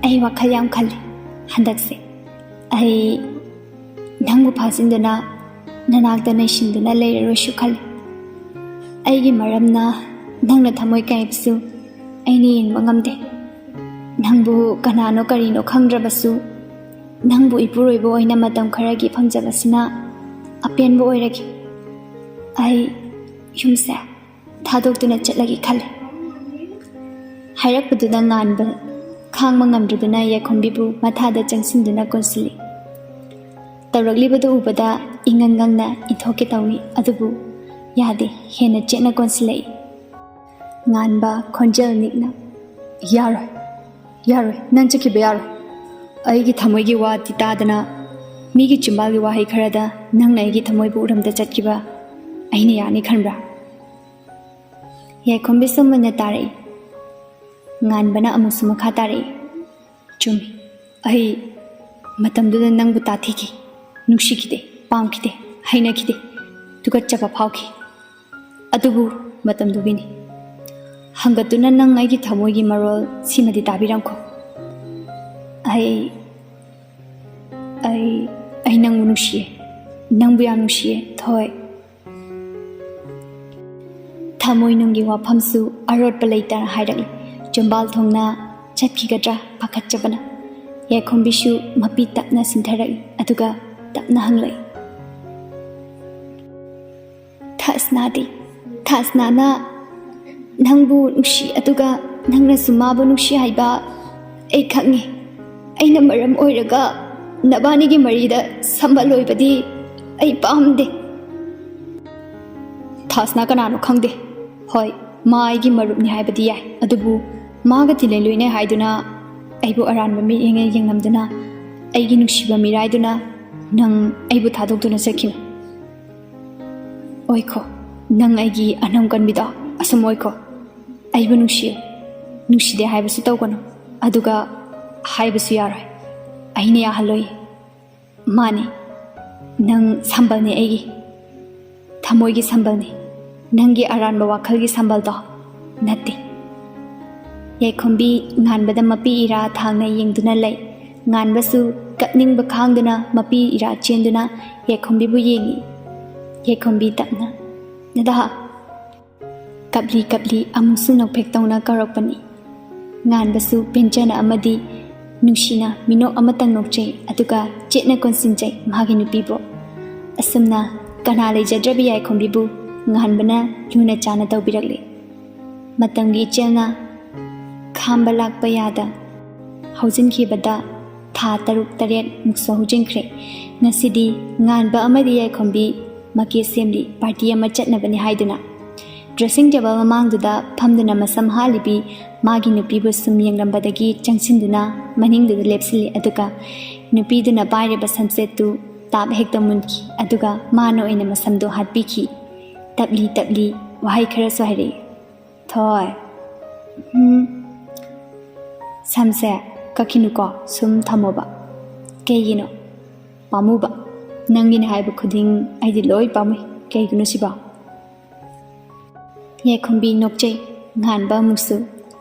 "ꯑꯩ ꯋꯥꯈꯜ ꯌꯥꯝ ꯈꯜꯂꯤ ꯍꯟꯗꯛꯁꯦ꯫ ꯑꯩ ꯅꯪꯕꯨ ꯐꯥꯖꯤꯟꯗꯨꯅ ꯅꯅꯥꯛꯇ ꯅꯩꯁꯤꯟꯗꯨꯅ ꯂꯩꯔꯔꯣꯏꯁꯨ ꯈꯜꯂꯤ꯫ ꯑꯩꯒꯤ ꯃꯔꯝꯅ ꯅꯪꯅ ꯊꯃꯣꯏ ꯀꯥꯏꯕꯁꯨ ꯑꯩꯅ ꯌꯦꯡꯕ ꯉꯝꯗꯦ꯫ ꯅꯪꯕꯨ ꯀꯅꯥꯅꯣ ꯀꯔꯤꯅꯣ ꯈꯪꯗ꯭ꯔꯕꯁꯨ, ꯅꯪꯕꯨ ꯏꯄꯨꯔꯣꯏꯕ ꯑꯣꯏꯅ ꯃꯇꯝ ꯈꯔꯒꯤ ꯐꯪꯖꯕꯁꯤꯅ ꯑꯄꯦꯟꯕ ꯑꯣꯏꯔꯒꯦ꯫ ꯑꯩ ꯌꯨꯝꯁꯦ ꯊꯥꯗꯣꯛꯇꯨꯅ ꯆꯠꯂꯒꯦ ꯈꯜꯂꯤ꯫" ꯍꯥꯏꯔꯛꯄꯗꯨꯗ ꯉꯥꯟꯕ ꯈꯥꯡꯕ ꯉꯝꯗ꯭ꯔꯗꯨꯅ ꯌꯥꯏꯈꯣꯝꯕꯤꯕꯨ ꯃꯊꯥꯗ ꯆꯪꯁꯤꯟꯗꯨꯅ ꯀꯣꯟꯁꯤꯜꯂꯤ꯫ ꯇꯧꯔꯛꯂꯤꯕꯗꯨ ꯎꯕꯗ ꯏꯉꯪ ꯉꯪꯅ ꯏꯟꯊꯣꯛꯀꯦ ꯇꯧꯏ, ꯑꯗꯨꯕꯨ ꯌꯥꯗꯦ, ꯍꯦꯟꯅ ꯆꯦꯠꯅ ꯀꯣꯟꯁꯤꯜꯂꯛꯏ꯫ ꯉꯥꯟꯕ ꯈꯣꯟꯖꯦꯜ ꯅꯤꯛꯅ, "ꯌꯥꯔꯣꯏ, ꯌꯥꯔꯣꯏ, ꯅꯪ ꯆꯠꯈꯤꯕ ꯌꯥꯔꯣꯏ꯫ ꯑꯩꯒꯤ ꯊꯃꯣꯏꯒꯤ ꯋꯥꯗꯤ ꯇꯥꯗꯅ, ꯃꯤꯒꯤ ꯆꯤꯝꯕꯥꯜꯒꯤ ꯋꯥꯍꯩ ꯈꯔꯗ ꯅꯪꯅ ꯑꯩꯒꯤ ꯊꯃꯣꯏꯕꯨ ꯎꯔꯝꯗ ꯆꯠꯈꯤꯕ ꯑꯩꯅ ꯌꯥꯅꯤ ꯈꯟꯕ꯭ꯔꯥ?" ꯌꯥꯏꯈꯣꯝꯕꯤꯁꯨ ꯃꯨꯟꯅ ꯇꯥꯔꯛꯏ꯫ ꯉꯥꯟꯕꯅ ꯑꯃꯨꯛꯁꯨ ꯃꯈꯥ ꯇꯥꯔꯛꯏ, "ꯆꯨꯝꯃꯤ, ꯑꯩ ꯃꯇꯝꯗꯨꯗ ꯅꯪꯕꯨ ꯇꯥꯊꯤꯈꯤ, ꯅꯨꯡꯁꯤꯈꯤꯗꯦ, ꯄꯥꯝꯈꯤꯗꯦ, ꯍꯩꯅꯈꯤꯗꯦ, ꯇꯨꯀꯠꯆꯕ ꯐꯥꯎꯈꯤ꯫ ꯑꯗꯨꯕꯨ ꯃꯇꯝꯗꯨꯒꯤꯅꯤ꯫ ꯍꯪꯒꯠꯇꯨꯅ ꯅꯪ ꯑꯩꯒꯤ ꯊꯃꯣꯏꯒꯤ ꯃꯔꯣꯜ ꯁꯤꯃꯗꯤ ꯇꯥꯕꯤꯔꯝꯈꯣ꯫ ꯑꯩ, ꯑꯩ, ꯑꯩ ꯅꯪꯕꯨ ꯅꯨꯡꯁꯤꯌꯦ, ꯅꯪꯕꯨ ꯌꯥꯝ ꯅꯨꯡꯁꯤꯌꯦ, ꯊꯣꯏ꯫" ꯊꯃꯣꯏꯅꯨꯡꯒꯤ ꯋꯥꯐꯝꯁꯨ ꯑꯔꯣꯠꯄ ꯂꯩꯇꯅ ꯍꯥꯏꯔꯛꯂꯤ꯫ ꯆꯨꯝꯕꯥꯜ ꯊꯣꯡꯅ ꯆꯠꯈꯤꯒꯗ꯭ꯔꯥ ꯄꯥꯈꯠꯆꯕꯅ꯫ ꯌꯥꯏꯈꯣꯝꯕꯤꯁꯨ ꯃꯄꯤ ꯇꯞꯅ ꯁꯤꯟꯊꯔꯛꯏ, ꯑꯗꯨꯒ ꯇꯞꯅ ꯍꯪꯂꯛꯏ, "ꯊꯥꯁꯅꯥꯗꯤ? ꯊꯥꯁꯅꯥꯅ ꯅꯪꯕꯨ ꯅꯨꯡꯁꯤ, ꯑꯗꯨꯒ ꯅꯪꯅꯁꯨ ꯃꯥꯕꯨ ꯅꯨꯡꯁꯤ ꯍꯥꯏꯕ ꯑꯩ ꯈꯪꯉꯤ꯫ ꯑꯩꯅ ꯃꯔꯝ ꯑꯣꯏꯔꯒ ꯅꯕꯥꯅꯤꯒꯤ ꯃꯔꯤꯗ ꯁꯝꯕꯜ ꯑꯣꯏꯕꯗꯤ ꯑꯩ ꯄꯥꯝꯗꯦ꯫" "ꯊꯥꯁꯅꯥ ꯀꯅꯥꯅꯣ ꯈꯪꯗꯦ꯫ ꯍꯣꯏ, ꯃꯥ ꯑꯩꯒꯤ ꯃꯔꯨꯞꯅꯤ ꯍꯥꯏꯕꯗꯤ ꯌꯥꯏ, ꯑꯗꯨꯕꯨ ꯃꯥꯒ ꯇꯤꯜꯂꯩ ꯂꯣꯏꯅꯩ ꯍꯥꯏꯗꯨꯅ, ꯑꯩꯕꯨ ꯑꯔꯥꯟꯕ ꯃꯤꯠꯌꯦꯡꯅ ꯌꯦꯡꯂꯝꯗꯨꯅ, ꯑꯩꯒꯤ ꯅꯨꯡꯁꯤꯕ ꯃꯤꯔꯥꯏꯗꯨꯅ ꯅꯪ ꯑꯩꯕꯨ ꯊꯥꯗꯣꯛꯇꯨꯅ ꯆꯠꯈꯤꯕ꯫ ꯑꯣꯏꯈꯣ, ꯅꯪ ꯑꯩꯒꯤ ꯑꯅꯝ ꯀꯟꯕꯤꯗꯣ ꯑꯁꯨꯝ ꯑꯣꯏꯈꯣ꯫ ꯑꯩꯕꯨ ꯅꯨꯡꯁꯤꯌꯨ, ꯅꯨꯡꯁꯤꯗꯦ ꯍꯥꯏꯕꯁꯨ ꯇꯧꯒꯅꯨ, ꯑꯗꯨꯒ ꯍꯥꯏꯕꯁꯨ ꯌꯥꯔꯣꯏ꯫ ꯑꯩꯅ ꯌꯥꯍꯜꯂꯣꯏ꯫ ꯃꯥꯅꯤ, ꯅꯪ ꯁꯝꯕꯜꯅꯤ ꯑꯩꯒꯤ, ꯊꯃꯣꯏꯒꯤ ꯁꯝꯕꯜꯅꯤ꯫ ꯅꯪꯒꯤ ꯑꯔꯥꯟꯕ ꯋꯥꯈꯜꯒꯤ ꯁꯝꯕꯜꯗꯣ ꯅꯠꯇꯦ꯫" ꯌꯥꯏꯈꯣꯝꯕꯤ ꯉꯥꯟꯕꯗ ꯃꯄꯤ ꯏꯔꯥ ꯊꯥꯡꯅ ꯌꯦꯡꯗꯨꯅ ꯂꯩ꯫ ꯉꯥꯟꯕꯁꯨ ꯀꯞꯅꯤꯡꯕ ꯈꯥꯡꯗꯨꯅ ꯃꯄꯤ ꯏꯔꯥ ꯆꯦꯟꯗꯨꯅ ꯌꯥꯏꯈꯣꯝꯕꯤꯕꯨ ꯌꯦꯡꯉꯤ꯫ ꯌꯥꯏꯈꯣꯝꯕꯤ ꯇꯞꯅ, "ꯅꯗꯥ!" ꯀꯞꯂꯤ ꯀꯞꯂꯤ ꯑꯃꯨꯛꯁꯨ ꯅꯣꯛꯐꯦꯠ ꯇꯧꯅ ꯀꯧꯔꯛꯄꯅꯤ꯫ ꯉꯥꯟꯕꯁꯨ ꯄꯦꯟꯖꯅ ꯑꯃꯗꯤ ꯅꯨꯡꯁꯤꯅ ꯃꯤꯅꯣꯛ ꯑꯃꯇꯪ ꯅꯣꯛꯆꯩ, ꯑꯗꯨꯒ ꯆꯦꯠꯅ ꯀꯣꯟꯁꯤꯟꯖꯩ ꯃꯥꯒꯤ ꯅꯨꯄꯤꯕꯨ꯫ ꯑꯁꯨꯝꯅ ꯀꯅꯥ ꯂꯩꯖꯗ꯭ꯔꯕꯤ ꯌꯥꯏꯈꯣꯝꯕꯤꯕꯨ ꯉꯥꯟꯕꯅ ꯂꯨꯅ ꯆꯥꯅ ꯇꯧꯕꯤꯔꯛꯂꯤ꯫ ꯃꯇꯝꯒꯤ ꯏꯆꯦꯜꯅ ꯈꯥꯝꯕ ꯂꯥꯛꯄ ꯌꯥꯗ ꯍꯧꯖꯤꯟꯈꯤꯕꯗ ꯊꯥ ꯇꯔꯨꯛ ꯇꯔꯦꯠ ꯃꯨꯛꯁꯨ ꯍꯧꯖꯤꯟꯈ꯭ꯔꯦ꯫ ꯉꯁꯤꯗꯤ ꯉꯥꯟꯕ ꯑꯃꯗꯤ ꯌꯥꯏꯈꯣꯝꯕꯤ ꯃꯀꯦ ꯁꯦꯝꯂꯤ, ꯄꯥꯔꯇꯤ ꯑꯃ ꯆꯠꯅꯕꯅꯤ ꯍꯥꯏꯗꯨꯅ꯫ ꯗ꯭ꯔꯦꯁꯤꯡ ꯇꯦꯕꯜ ꯃꯃꯥꯡꯗꯨꯗ ꯐꯝꯗꯨꯅ ꯃꯁꯝ ꯍꯥꯠꯂꯤꯕꯤ ꯃꯥꯒꯤ ꯅꯨꯄꯤꯕꯨ ꯁꯨꯝ ꯌꯦꯡꯂꯝꯕꯗꯒꯤ ꯆꯪꯁꯤꯟꯗꯨꯅ ꯃꯅꯤꯡꯗꯨꯗ ꯂꯦꯞꯁꯤꯜꯂꯤ, ꯑꯗꯨꯒ ꯅꯨꯄꯤꯗꯨꯅ ꯄꯥꯏꯔꯤꯕ ꯁꯝꯆꯦꯠꯇꯨ ꯇꯥꯞ ꯍꯦꯛꯇ ꯃꯨꯟꯈꯤ, ꯑꯗꯨꯒ ꯃꯥꯅ ꯑꯣꯏꯅ ꯃꯁꯝꯗꯨ ꯍꯥꯠꯄꯤꯈꯤ꯫ ꯇꯞꯂꯤ ꯇꯞꯂꯤ ꯋꯥꯍꯩ ꯈꯔꯁꯨ ꯍꯥꯏꯔꯛꯏ꯫ "ꯊꯣꯏ, ꯎꯝ, ꯁꯝꯁꯦ ꯀꯛꯈꯤꯅꯨꯀꯣ, ꯁꯨꯝ ꯊꯝꯃꯣꯕ꯫" "ꯀꯩꯒꯤꯅꯣ?" "ꯄꯥꯝꯃꯨꯕ꯫ ꯅꯪꯒꯤꯅꯦ ꯍꯥꯏꯕ ꯈꯨꯗꯤꯡ ꯑꯩꯗꯤ ꯂꯣꯏ ꯄꯥꯝꯃꯨꯏ꯫ ꯀꯩꯒꯤꯅꯣ ꯁꯤꯕꯣ?" ꯌꯥꯏꯈꯣꯝꯕꯤ ꯅꯣꯛꯆꯩ꯫ ꯉꯥꯟꯕ ꯑꯃꯨꯛꯁꯨ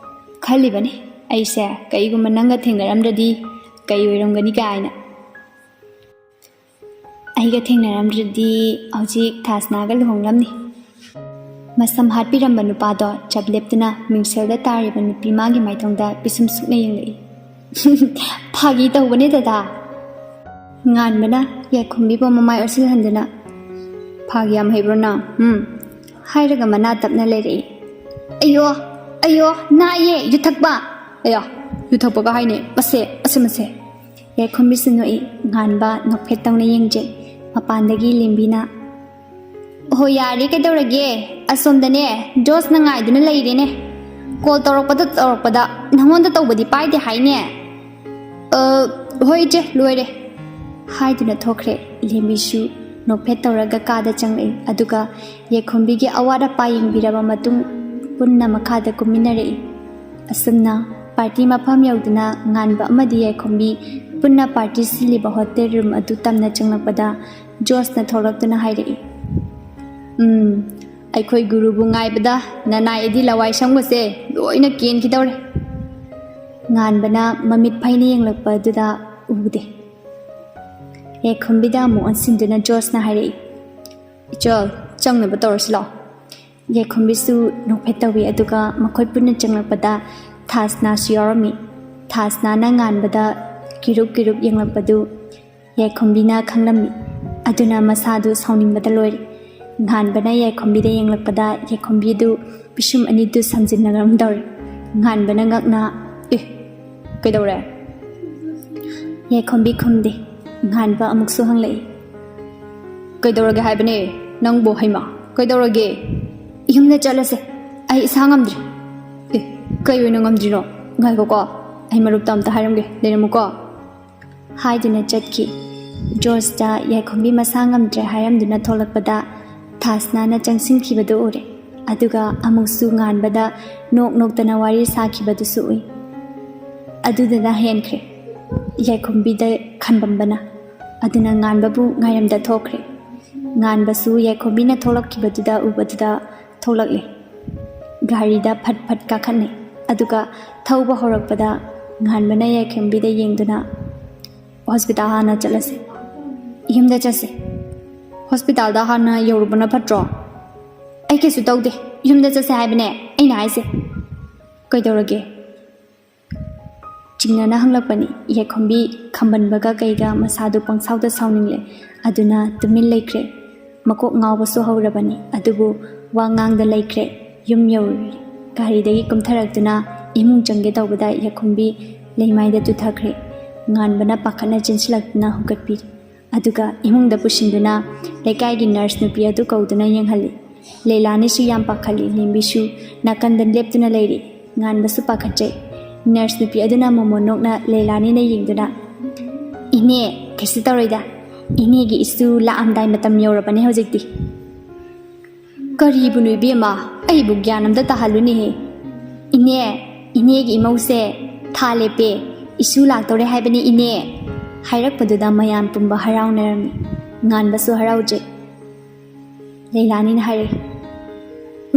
ꯈꯜꯂꯤꯕꯅꯤ, "ꯑꯩꯁꯦ ꯀꯩꯒꯨꯝꯕ ꯅꯪꯒ ꯊꯦꯡꯅꯔꯝꯗ꯭ꯔꯗꯤ ꯀꯩ ꯑꯣꯏꯔꯝꯒꯅꯤ ꯀꯥꯏꯅ꯫ ꯑꯩꯒ ꯊꯦꯡꯅꯔꯝꯗ꯭ꯔꯗꯤ ꯍꯧꯖꯤꯛ ꯊꯥꯁꯅꯥꯒ ꯂꯨꯍꯣꯡꯂꯝꯅꯤ꯫" ꯃꯁꯝ ꯍꯥꯠꯄꯤꯔꯝꯕ ꯅꯨꯄꯥꯗꯣ ꯆꯞ ꯂꯦꯞꯇꯨꯅ ꯃꯤꯡꯁꯦꯜꯗ ꯇꯥꯔꯤꯕ ꯅꯨꯄꯤ ꯃꯥꯒꯤ ꯃꯥꯏꯊꯣꯡꯗ ꯄꯤꯁꯨꯝ ꯁꯨꯛꯅ ꯌꯦꯡꯂꯛꯏ꯫ "ꯐꯥꯒꯤ ꯇꯧꯕꯅꯦ ꯗꯗꯥ꯫" ꯉꯥꯟꯕꯅ ꯌꯥꯏꯈꯨꯝꯕꯤꯕꯨ ꯃꯃꯥꯏ ꯑꯣꯠꯁꯤꯜꯍꯟꯗꯨꯅ, "ꯐꯥꯒꯤ ꯌꯥꯝ ꯍꯩꯕ꯭ꯔꯣ ꯅꯪ? ꯎꯝ?" ꯍꯥꯏꯔꯒ ꯃꯅꯥ ꯇꯞꯅ ꯂꯩꯔꯛꯏ꯫ "ꯑꯌꯣ, ꯑꯌꯣ, ꯅꯥꯏꯌꯦ, ꯌꯨꯊꯛꯄ!" "ꯑꯌꯥ, ꯌꯨꯊꯛꯄꯒ ꯍꯥꯏꯅꯦ, ꯃꯁꯦ, ꯑꯁꯦ ꯃꯁꯦ!" ꯌꯥꯏꯈꯨꯝꯕꯤꯁꯨ ꯅꯣꯛꯏ꯫ ꯉꯥꯟꯕ ꯅꯣꯛꯐꯦꯠ ꯇꯧꯅ ꯌꯦꯡꯖꯩ꯫ ꯃꯄꯥꯟꯗꯒꯤ ꯂꯦꯝꯕꯤꯅ, "ꯍꯣ, ꯌꯥꯔꯦ, ꯀꯩꯗꯧꯔꯒꯦ? ꯑꯁꯣꯝꯗꯅꯦ ꯖꯣꯁꯅ ꯉꯥꯏꯗꯨꯅ ꯂꯩꯔꯦꯅꯦ꯫ ꯀꯣꯜ ꯇꯧꯔꯛꯄꯗ ꯇꯧꯔꯛꯄꯗ ꯅꯪꯉꯣꯟꯗ ꯇꯧꯕꯗꯤ ꯄꯥꯏꯗꯦ ꯍꯥꯏꯅꯦ?" "ꯑ, ꯍꯣꯏ ꯏꯆꯦ, ꯂꯣꯏꯔꯦ," ꯍꯥꯏꯗꯨꯅ ꯊꯣꯛꯈ꯭ꯔꯦ꯫ ꯂꯦꯝꯕꯤꯁꯨ ꯅꯣꯛꯐꯦꯠ ꯇꯧꯔꯒ ꯀꯥꯗ ꯆꯪꯂꯛꯏ, ꯑꯗꯨꯒ ꯌꯥꯏꯈꯣꯝꯕꯤꯒꯤ ꯑꯋꯥꯠ ꯑꯄꯥ ꯌꯦꯡꯕꯤꯔꯕ ꯃꯇꯨꯡ ꯄꯨꯟꯅ ꯃꯈꯥꯗ ꯀꯨꯝꯃꯤꯟꯅꯔꯛꯏ꯫ ꯑꯁꯨꯝꯅ ꯄꯥꯔꯇꯤ ꯃꯐꯝ ꯌꯧꯗꯨꯅ ꯉꯥꯟꯕ ꯑꯃꯗꯤ ꯌꯥꯏꯈꯣꯝꯕꯤ ꯄꯨꯟꯅ ꯄꯥꯔꯇꯤ ꯁꯤꯜꯂꯤꯕ ꯍꯣꯇꯦꯜ ꯔꯨꯝ ꯑꯗꯨ ꯇꯝꯅ ꯆꯪꯂꯛꯄꯗ ꯖꯣꯁꯅ ꯊꯣꯛꯂꯛꯇꯨꯅ ꯍꯥꯏꯔꯛꯏ, "ꯎꯝ, ꯑꯩꯈꯣꯏ ꯒꯨꯔꯨꯕꯨ ꯉꯥꯏꯕꯗ ꯅꯅꯥꯏ ꯑꯗꯤ ꯂꯋꯥꯏ ꯁꯪꯕꯁꯦ ꯂꯣꯏꯅ ꯀꯦꯟꯈꯤꯗꯧꯔꯦ꯫" ꯉꯥꯟꯕꯅ ꯃꯃꯤꯠ ꯐꯩꯅ ꯌꯦꯡꯂꯛꯄ ꯑꯗꯨꯗ ꯎꯗꯦ꯫ ꯌꯥꯏꯈꯨꯝꯕꯤꯗ ꯑꯃꯨꯛ ꯑꯣꯟꯁꯤꯟꯗꯨꯅ ꯖꯣꯁꯅ ꯍꯥꯏꯔꯛꯏ, "ꯏꯆꯜ, ꯆꯪꯅꯕ ꯇꯧꯔꯁꯤ ꯂꯥꯛꯑꯣ꯫" ꯌꯥꯏꯈꯨꯝꯕꯤꯁꯨ ꯅꯣꯛꯐꯦꯠ ꯇꯧꯏ, ꯑꯗꯨꯒ ꯃꯈꯣꯏ ꯄꯨꯟꯅ ꯆꯪꯂꯛꯄꯗ ꯊꯥꯁꯅꯥꯁꯨ ꯌꯥꯎꯔꯝꯃꯤ꯫ ꯊꯥꯁꯅꯥꯅ ꯉꯥꯟꯕꯗ ꯀꯤꯔꯨꯞ ꯀꯤꯔꯨꯞ ꯌꯦꯡꯂꯛꯄꯗꯨ ꯌꯥꯏꯈꯨꯝꯕꯤꯅ ꯈꯪꯂꯝꯃꯤ꯫ ꯑꯗꯨꯅ ꯃꯁꯥꯗꯨ ꯁꯥꯎꯅꯤꯡꯕꯗ ꯂꯣꯏꯔꯦ꯫ ꯉꯥꯟꯕꯅ ꯌꯥꯏꯈꯨꯝꯕꯤꯗ ꯌꯦꯡꯂꯛꯄꯗ ꯌꯥꯏꯈꯨꯝꯕꯤꯗꯨ ꯄꯤꯁꯨꯝ ꯑꯅꯤꯗꯨ ꯁꯝꯖꯤꯟꯅꯔꯝꯗꯧꯔꯦ꯫ ꯉꯥꯟꯕꯅ ꯉꯛꯅ, "ꯑꯦ, ꯀꯩꯗꯧꯔꯦ?" ꯌꯥꯏꯈꯨꯝꯕꯤ ꯈꯨꯝꯗꯦ꯫ ꯉꯥꯟꯕ ꯑꯃꯨꯛꯁꯨ ꯍꯪꯂꯛꯏ, "ꯀꯩꯗꯧꯔꯒꯦ ꯍꯥꯏꯕꯅꯦ ꯅꯪꯕꯨ? ꯍꯩꯃꯥ, ꯀꯩꯗꯧꯔꯒꯦ?" "ꯌꯨꯝꯗ ꯆꯠꯂꯁꯦ, ꯑꯩ ꯏꯁꯥ ꯉꯝꯗ꯭ꯔꯦ꯫" "ꯑꯦ, ꯀꯩ ꯑꯣꯏꯅ ꯉꯝꯗ꯭ꯔꯤꯅꯣ? ꯉꯥꯏꯈꯣꯀꯣ, ꯑꯩ ꯃꯔꯨꯞꯇ ꯑꯝꯇ ꯍꯥꯏꯔꯝꯒꯦ, ꯂꯩꯔꯝꯃꯨꯀꯣ," ꯍꯥꯏꯗꯨꯅ ꯆꯠꯈꯤ꯫ ꯖꯣꯁꯇ ꯌꯥꯏꯈꯨꯝꯕꯤ ꯃꯁꯥ ꯉꯝꯗ꯭ꯔꯦ ꯍꯥꯏꯔꯝꯗꯨꯅ ꯊꯣꯛꯂꯛꯄꯗ ꯊꯥꯁꯅꯥꯅ ꯆꯪꯁꯤꯟꯈꯤꯕꯗꯨ ꯎꯔꯦ꯫ ꯑꯗꯨꯒ ꯑꯃꯨꯛꯁꯨ ꯉꯥꯟꯕꯗ ꯅꯣꯛ ꯅꯣꯛꯇꯅ ꯋꯥꯔꯤ ꯁꯥꯈꯤꯕꯗꯨꯁꯨ ꯎꯏ꯫ ꯑꯗꯨꯗꯅ ꯍꯦꯟꯈ꯭ꯔꯦ ꯌꯥꯏꯈꯨꯝꯕꯤꯗ ꯈꯟꯕꯝꯕꯅ꯫ ꯑꯗꯨꯅ ꯉꯥꯟꯕꯕꯨ ꯉꯥꯏꯔꯝꯗ ꯊꯣꯛꯈ꯭ꯔꯦ꯫ ꯉꯥꯟꯕꯁꯨ ꯌꯥꯏꯈꯨꯝꯕꯤꯅ ꯊꯣꯛꯂꯛꯈꯤꯕꯗꯨꯗ ꯎꯕꯗꯨꯗ ꯊꯣꯛꯂꯛꯂꯦ꯫ ꯒꯥꯔꯤꯗ ꯐꯠ ꯐꯠ ꯀꯥꯈꯠꯅꯩ꯫ ꯑꯗꯨꯒ ꯊꯧꯕ ꯍꯧꯔꯛꯄꯗ ꯉꯥꯟꯕꯅ ꯌꯥꯏꯈꯨꯝꯕꯤꯗ ꯌꯦꯡꯗꯨꯅ, "ꯍꯣꯁꯄꯤꯇꯥꯜ ꯍꯥꯟꯅ ꯆꯠꯂꯁꯤ꯫ ꯌꯨꯝꯗ ꯆꯠꯁꯤ꯫ ꯍꯣꯁꯄꯤꯇꯥꯜꯗ ꯍꯥꯟꯅ ꯌꯧꯔꯨꯕꯅ ꯐꯠꯇ꯭ꯔꯣ?" "ꯑꯩ ꯀꯩꯁꯨ ꯇꯧꯗꯦ, ꯌꯨꯝꯗ ꯆꯠꯁꯦ ꯍꯥꯏꯕꯅꯦ ꯑꯩꯅ ꯍꯥꯏꯁꯦ꯫ ꯀꯩꯗꯧꯔꯒꯦ?" ꯆꯤꯡꯅꯅ ꯍꯪꯂꯛꯄꯅꯤ꯫ ꯌꯥꯏꯈꯣꯝꯕꯤ ꯈꯝꯕꯟꯕꯒ ꯀꯩꯒ ꯃꯁꯥꯗꯨ ꯄꯪꯁꯥꯎꯗ ꯁꯥꯎꯅꯤꯡꯂꯦ꯫ ꯑꯗꯨꯅ ꯇꯨꯃꯤꯟ ꯂꯩꯈ꯭ꯔꯦ꯫ ꯃꯀꯣꯛ ꯉꯥꯎꯕꯁꯨ ꯍꯧꯔꯕꯅꯤ, ꯑꯗꯨꯕꯨ ꯋꯥ ꯉꯥꯡꯗ ꯂꯩꯈ꯭ꯔꯦ꯫ ꯌꯨꯝ ꯌꯧꯔꯦ꯫ ꯒꯥꯔꯤꯗꯒꯤ ꯀꯨꯝꯊꯔꯛꯇꯨꯅ ꯏꯃꯨꯡ ꯆꯪꯒꯦ ꯇꯧꯕꯗ ꯌꯥꯏꯈꯣꯝꯕꯤ ꯂꯩꯃꯥꯏꯗ ꯇꯨꯊꯈ꯭ꯔꯦ꯫ ꯉꯥꯟꯕꯅ ꯄꯥꯈꯠꯅ ꯆꯦꯟꯁꯤꯜꯂꯛꯇꯨꯅ ꯍꯧꯒꯠꯄꯤꯔꯦ꯫ ꯑꯗꯨꯒ ꯏꯃꯨꯡꯗ ꯄꯨꯁꯤꯟꯗꯨꯅ ꯂꯩꯀꯥꯏꯒꯤ ꯅꯔꯁ ꯅꯨꯄꯤ ꯑꯗꯨ ꯀꯧꯗꯨꯅ ꯌꯦꯡꯍꯜꯂꯤ꯫ ꯂꯩꯂꯥꯅꯤꯁꯨ ꯌꯥꯝ ꯄꯥꯈꯠꯂꯤ꯫ ꯂꯦꯝꯕꯤꯁꯨ ꯅꯥꯀꯟꯗ ꯂꯦꯞꯇꯨꯅ ꯂꯩꯔꯤ꯫ ꯉꯥꯟꯕꯁꯨ ꯄꯥꯈꯠꯆꯩ꯫ ꯅꯔꯁ ꯅꯨꯄꯤ ꯑꯗꯨꯅ ꯃꯣꯃꯣꯟ ꯅꯣꯛꯅ ꯂꯩꯂꯥꯅꯤꯅ ꯌꯦꯡꯗꯨꯅ, "ꯏꯅꯦ, ꯀꯩꯁꯨ ꯇꯧꯔꯣꯏꯗ꯫ ꯏꯅꯦꯒꯤ ꯏꯁꯨ ꯂꯥꯛꯑꯝꯗꯥꯏ ꯃꯇꯝ ꯌꯧꯔꯕꯅꯦ ꯍꯧꯖꯤꯛꯇꯤ꯫" "ꯀꯔꯤꯕꯨꯅꯣ ꯏꯕꯦꯝꯃ? ꯑꯩꯕꯨ ꯒ꯭ꯌꯥꯟ ꯑꯝꯇ ꯇꯥꯍꯜꯂꯨꯅꯦꯍꯦ꯫ ꯏꯅꯦ, ꯏꯅꯦꯒꯤ ꯏꯃꯧꯁꯦ ꯊꯥ ꯂꯦꯞꯄꯦ, ꯏꯁꯨ ꯂꯥꯛꯇꯧꯔꯦ ꯍꯥꯏꯕꯅꯤ ꯏꯅꯦ꯫" ꯍꯥꯏꯔꯛꯄꯗꯨꯗ ꯃꯌꯥꯝ ꯄꯨꯝꯕ ꯍꯔꯥꯎꯅꯔꯝꯃꯤ꯫ ꯉꯥꯟꯕꯁꯨ ꯍꯔꯥꯎꯖꯩ꯫ ꯂꯩꯂꯥꯅꯤꯅ ꯍꯥꯏꯔꯛꯏ,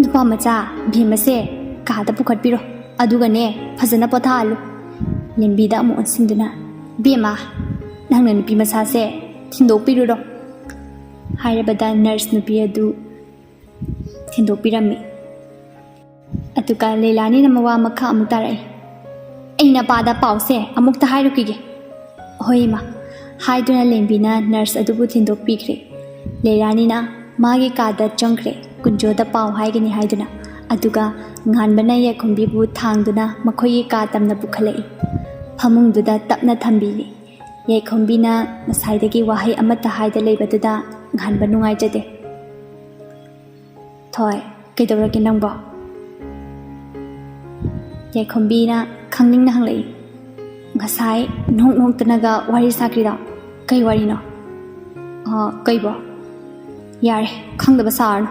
"ꯅꯨꯄꯥ ꯃꯆꯥ, ꯕꯦꯝꯃꯁꯦ ꯀꯥꯗ ꯄꯨꯈꯠꯄꯤꯔꯣ, ꯑꯗꯨꯒꯅꯦ ꯐꯖꯅ ꯄꯣꯊꯥꯍꯜꯂꯨ꯫" ꯂꯦꯝꯕꯤꯗ ꯑꯃꯨꯛ ꯑꯣꯟꯁꯤꯟꯗꯨꯅ, "ꯕꯦꯝꯃ, ꯅꯪꯅ ꯅꯨꯄꯤ ꯃꯆꯥꯁꯦ ꯊꯤꯟꯗꯣꯛꯄꯤꯔꯨꯔꯣ꯫" ꯍꯥꯏꯔꯕꯗ ꯅꯔꯁ ꯅꯨꯄꯤ ꯑꯗꯨ ꯊꯤꯟꯗꯣꯛꯄꯤꯔꯝꯃꯤ꯫ ꯑꯗꯨꯒ ꯂꯩꯂꯥꯅꯤꯅ ꯃꯋꯥ ꯃꯈꯥ ꯑꯃꯨꯛ ꯇꯥꯔꯛꯏ, "ꯑꯩ ꯅꯄꯥꯗ ꯄꯥꯎꯁꯦ ꯑꯃꯨꯛꯇ ꯍꯥꯏꯔꯨꯈꯤꯒꯦ꯫" "ꯍꯣꯏ ꯏꯃꯥ," ꯍꯥꯏꯗꯨꯅ ꯂꯦꯝꯕꯤꯅ ꯅꯔꯁ ꯑꯗꯨꯕꯨ ꯊꯤꯟꯗꯣꯛꯄꯤꯈ꯭ꯔꯦ꯫ ꯂꯩꯂꯥꯅꯤꯅ ꯃꯥꯒꯤ ꯀꯥꯗ ꯆꯪꯈ꯭ꯔꯦ꯫ ꯀꯨꯟꯖꯣꯗ ꯄꯥꯎ ꯍꯥꯏꯒꯅꯤ ꯍꯥꯏꯗꯨꯅ꯫ ꯑꯗꯨꯒ ꯉꯥꯟꯕꯅ ꯌꯥꯏꯈꯣꯝꯕꯤꯕꯨ ꯊꯥꯡꯗꯨꯅ ꯃꯈꯣꯏꯒꯤ ꯀꯥ ꯇꯝꯅ ꯄꯨꯈꯠꯂꯛꯏ꯫ ꯐꯃꯨꯡꯗꯨꯗ ꯇꯞꯅ ꯊꯝꯕꯤꯔꯤ꯫ ꯌꯥꯏꯈꯣꯝꯕꯤꯅ ꯉꯁꯥꯏꯗꯒꯤ ꯋꯥꯍꯩ ꯑꯃꯠꯇ ꯍꯥꯏꯗ ꯂꯩꯕꯗꯨꯗ ꯉꯥꯟꯕ ꯅꯨꯡꯉꯥꯏꯖꯗꯦ꯫ "ꯊꯣꯏ, ꯀꯩꯗꯧꯔꯒꯦ ꯅꯪꯕꯣ?" ꯌꯥꯏꯈꯣꯝꯕꯤꯅ ꯈꯪꯅꯤꯡꯅ ꯍꯪꯂꯛꯏ꯫ "ꯉꯁꯥꯏ ꯅꯣꯛ ꯅꯣꯛꯇꯅꯒ ꯋꯥꯔꯤ ꯁꯥꯈ꯭ꯔꯤꯗꯣ ꯀꯩ ꯋꯥꯔꯤꯅꯣ?" "ꯑ, ꯀꯩꯕꯣ?" "ꯌꯥꯔꯦ, ꯈꯪꯗꯕ ꯁꯥꯔꯅꯨ꯫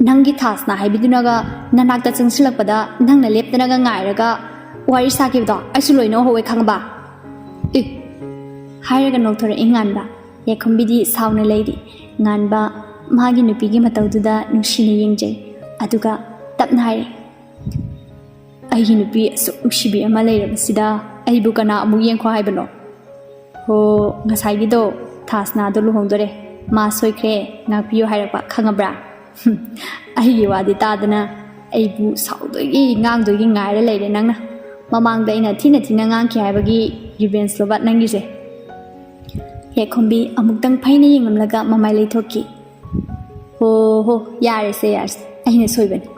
ꯅꯪꯒꯤ ꯊꯥꯁꯅ ꯍꯥꯏꯕꯤꯗꯨꯅꯒ ꯅꯅꯥꯛꯇ ꯆꯪꯁꯤꯜꯂꯛꯄꯗ ꯅꯪꯅ ꯂꯦꯞꯇꯅꯒ ꯉꯥꯏꯔꯒ ꯋꯥꯔꯤ ꯁꯥꯈꯤꯕꯗꯣ ꯑꯩꯁꯨ ꯂꯣꯏꯅ ꯎꯍꯧꯋꯦ, ꯈꯪꯉꯕ?" "ꯑꯦ!" ꯍꯥꯏꯔꯒ ꯅꯣꯛꯊꯣꯔꯛꯏ ꯉꯥꯟꯕ꯫ ꯌꯥꯏꯈꯣꯝꯕꯤꯗꯤ ꯁꯥꯎꯅ ꯂꯩꯔꯤ꯫ ꯉꯥꯟꯕ ꯃꯥꯒꯤ ꯅꯨꯄꯤꯒꯤ ꯃꯇꯧꯗꯨꯗ ꯅꯨꯡꯁꯤꯅ ꯌꯦꯡꯖꯩ꯫ ꯑꯗꯨꯒ ꯇꯞꯅ ꯍꯥꯏꯔꯦ, "ꯑꯩꯒꯤ ꯅꯨꯄꯤ ꯑꯁꯨꯛ ꯅꯨꯡꯁꯤꯕꯤ ꯑꯃ ꯂꯩꯔꯕꯁꯤꯗ ꯑꯩꯕꯨ ꯀꯅꯥ ꯑꯃꯨꯛ ꯌꯦꯡꯈꯣ ꯍꯥꯏꯕꯅꯣ?" "ꯍꯣ, ꯉꯁꯥꯏꯒꯤꯗꯣ ꯊꯥꯁꯅꯥꯗꯣ ꯂꯨꯍꯣꯡꯗꯣꯔꯦ꯫ ꯃꯥ ꯁꯣꯏꯈ꯭ꯔꯦ, ꯉꯥꯛꯄꯤꯌꯨ ꯍꯥꯏꯔꯛꯄ, ꯈꯪꯉꯕ꯭ꯔꯥ?" ꯑꯩꯒꯤ ꯋꯥꯗꯤ ꯇꯥꯗꯅ ꯑꯩꯕꯨ ꯁꯥꯎꯗꯣꯏꯒꯤ ꯉꯥꯡꯗꯣꯏꯒꯤ ꯉꯥꯏꯔ ꯂꯩꯔꯦ ꯅꯪꯅ꯫ ꯃꯃꯥꯡꯗ ꯑꯩꯅ ꯊꯤꯅ ꯊꯤꯅ ꯉꯥꯡꯈꯤ ꯍꯥꯏꯕꯒꯤ revenge ꯂꯣꯕ ꯅꯪꯒꯤꯁꯦ? ꯌꯥꯏꯈꯣꯝꯕꯤ ꯑꯃꯨꯛꯇꯪ ꯐꯩꯅ ꯌꯦꯡꯂꯝꯂꯒ ꯃꯃꯥꯏ ꯂꯩꯊꯣꯛꯈꯤ꯫ "ꯍꯣ ꯍꯣ, ꯌꯥꯔꯦꯁꯦ, ꯌꯥꯔꯦꯁꯦ, ꯑꯩꯅ ꯁꯣꯏꯕꯅꯤ꯫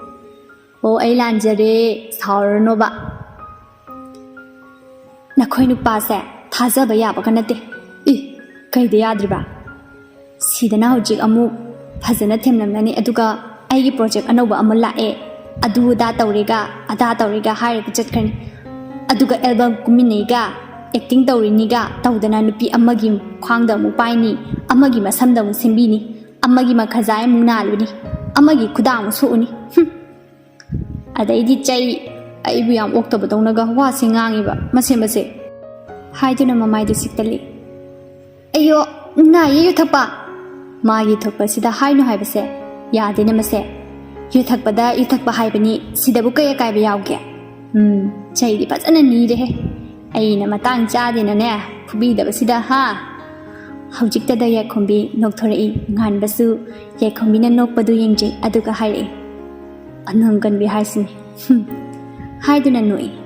ꯑꯣ, ꯑꯩ ꯂꯥꯟꯖꯔꯦ, ꯁꯥꯎꯔꯅꯣꯕ꯫ ꯅꯈꯣꯏ ꯅꯨꯄꯥꯁꯦ ꯊꯥꯖꯕ ꯌꯥꯕꯒ ꯅꯠꯇꯦ꯫ ꯏ, ꯀꯩꯗ ꯌꯥꯗ꯭ꯔꯤꯕ? ꯁꯤꯗꯅ ꯍꯧꯖꯤꯛ ꯑꯃꯨꯛ ꯐꯖꯅ ꯊꯦꯝꯂꯝꯂꯅꯤ, ꯑꯗꯨꯒ ꯑꯩꯒꯤ project ꯑꯅꯧꯕ ꯑꯃ ꯂꯥꯛꯑꯦ, ꯑꯗꯨ ꯑꯗꯥ ꯇꯧꯔꯦꯒ ꯑꯗꯥ ꯇꯧꯔꯦꯒ ꯍꯥꯏꯔꯒ ꯆꯠꯈ꯭ꯔꯅꯤ꯫ ꯑꯗꯨꯒ album ꯀꯨꯝꯃꯤꯟꯅꯩꯒ, acting ꯇꯧꯔꯤꯅꯤꯒ ꯇꯧꯗꯅ ꯅꯨꯄꯤ ꯑꯃꯒꯤ ꯈ꯭ꯋꯥꯡꯗ ꯑꯃꯨꯛ ꯄꯥꯏꯅꯤ, ꯑꯃꯒꯤ ꯃꯁꯝꯗ ꯑꯃꯨꯛ ꯁꯦꯝꯕꯤꯅꯤ, ꯑꯃꯒꯤ ꯃꯈꯥꯖꯥꯏ ꯑꯃꯨꯛ ꯅꯥꯜꯂꯨꯅꯤ, ꯑꯃꯒꯤ ꯈꯨꯗꯥꯡ ꯑꯃꯨꯛ ꯁꯣꯛꯎꯅꯤ꯫ ꯍꯨꯝ꯫ ꯑꯗꯩꯗꯤ ꯆꯩ, ꯑꯩꯕꯨ ꯌꯥꯝ ꯑꯣꯛꯇꯕꯗꯧꯅꯒ ꯋꯥꯁꯦ ꯉꯥꯡꯉꯤꯕ ꯃꯁꯦ ꯃꯁꯦ", ꯍꯥꯏꯗꯨꯅ ꯃꯃꯥꯏꯗꯨ ꯁꯤꯛꯇꯠꯂꯤ꯫ "ꯑꯩꯌꯣ, ꯅꯥꯏꯌꯦ ꯌꯨꯊꯛꯄ!" ꯃꯥꯒꯤ ꯊꯣꯛꯄꯁꯤꯗ ꯍꯥꯏꯅꯨ ꯍꯥꯏꯕꯁꯦ ꯌꯥꯗꯦꯅꯦ ꯃꯁꯦ꯫ ꯌꯨꯊꯛꯄꯗ ꯌꯨꯊꯛꯄ ꯍꯥꯏꯕꯅꯤ, ꯁꯤꯗꯕꯨ ꯀꯩ ꯑꯀꯥꯏꯕ ꯌꯥꯎꯒꯦ? ꯎꯝ, ꯆꯩꯗꯤ ꯐꯖꯅ ꯅꯤꯔꯦꯍꯦ꯫ ꯑꯩꯅ ꯃꯇꯥꯡ ꯆꯥꯗꯦꯅꯅꯦ ꯐꯨꯕꯤꯗꯕꯁꯤꯗ, ꯍꯥ? ꯍꯧꯖꯤꯛꯇꯗ ꯌꯥꯏꯈꯣꯝꯕꯤ ꯅꯣꯛꯊꯣꯔꯛꯏ꯫ ꯉꯥꯟꯕꯁꯨ ꯌꯥꯏꯈꯣꯝꯕꯤꯅ ꯅꯣꯛꯄꯗꯨ ꯌꯦꯡꯖꯩ, ꯑꯗꯨꯒ ꯍꯥꯏꯔꯛꯏ, "ꯑꯅꯪ ꯀꯟꯕꯤ ꯍꯥꯏꯁꯤꯅꯤ꯫" ꯍꯨꯝ꯫ ꯍꯥꯏꯗꯨꯅ ꯅꯣꯛꯏ꯫